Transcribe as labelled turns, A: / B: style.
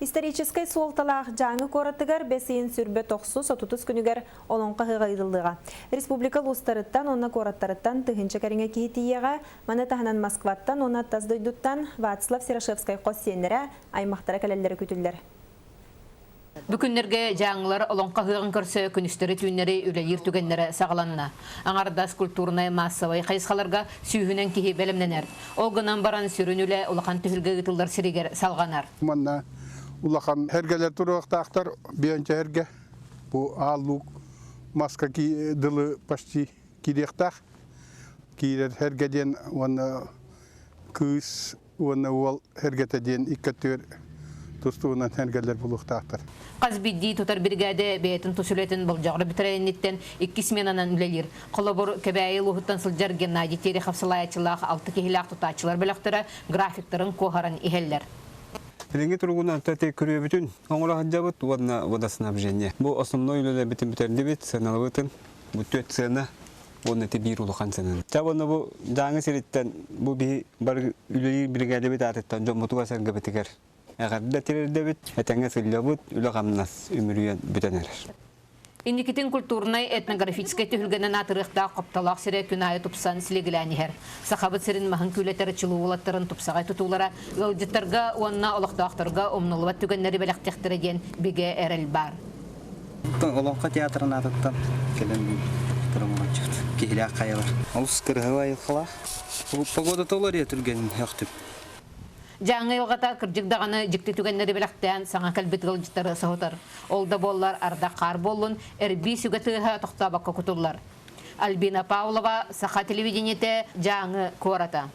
A: Историческай суолталаах Дьааҥы куоратыгар бэс ыйын сүрбэ тохсус отутус күнүгэр Олоҥхо ыһыаҕа ыытыллыаҕа. Республика улуустарыттан уонна куораттарыттан тыһыынча кэриҥэ киһи тиийиэҕэ. Маны таһынан Москваттан уонна тас дойдуттан Вацлав Серошевскай хос сиэннэрэ, аймахтара кэлэллэрэ күүтүллэр.
B: Бу күннэргэ дьааҥылар Олоҥхо ыһыаҕын көрсө күнүстэри-түүннэри үлэлиир түгэннэрэ саҕаланна. Аҥардас культурнай-маассабай хайысхаларга сүүһүнэн киһи бэлэмнэнэр. Ол гынан баран сүрүн үлэ улахан түһүлгэ ыытыллар сиригэр салҕанар.
C: Манна улахан эргэлэр туруохтаахтар, биэнчэ эргэ. Бу аал луук маска дылы почти киириэхтээх. Киирэр эргэ диэн уонна кыыс уонна уол эргэтэ диэн икки өттүгэр тустуунан эргэлэр булуохтаахтар.
B: Хас биирдии тутар биригээдэ бэйэтин тус үлэтин болдьоҕор бүтэрэр инниттэн икки сменанан үлэлиир. Холобур, Кэбээйи улууһуттан сылдьар Геннадий Терехов салайааччылаах алта киһилээх тутааччылар бөлөхтөрө графиктарын куоһаран иһэллэр.
D: Билиҥҥи туругунан ити күрүөбүтүн оҥоро сылдьабыт уонна водоснабжение. Бу основной үлэлэрбитин бүтэрдибит, сыаналабытын. Бу түөрт сыана уонна ити биир улахан сыананы. Ча уонна бу Дьааҥы сириттэн бу биһи бары үлэлиир биригээдэбит аатыттан дьоммутугар-сэргэбитигэр эҕэрдэ тириэрдэбит, этэҥҥэ сылдьабыт, үлэ-хамнас үмүрүйэн бүтэн эрэр.
B: Инникитин культурнай этнографическай түһүлгэнэн аатырыахтаах хоптолоох сирэ күн аайы тупсан силигилээн иһэр. Сахабыт сирин маһын күүлэтэр чулуу уолаттарын тупсаҕай тутуулара ыалдьыттарга уонна олохтоохторго умнуллубат түгэннэри бэлэхтиэхтэрэ диэн бигэ эрэл баар.
E: Олоҥхо театрын аатыттан кэлэн тураммаччыт киһилээх хайалар. Олус кырыһабай айылҕалаах. Погода толору түргэн өхтүм.
B: Дьааҥы айылҕата кырдьык даҕаны дьикти түгэннэри бэлэхтээн саҥа кэлбит ыалдьыттары соһутар. Ол да буоллар ардах хаар буоллун, эрбии сүгэ тыаһа тохтообокко кутуллар. Альбина Павлова, Саха телевидениетэ, Дьааҥы куората.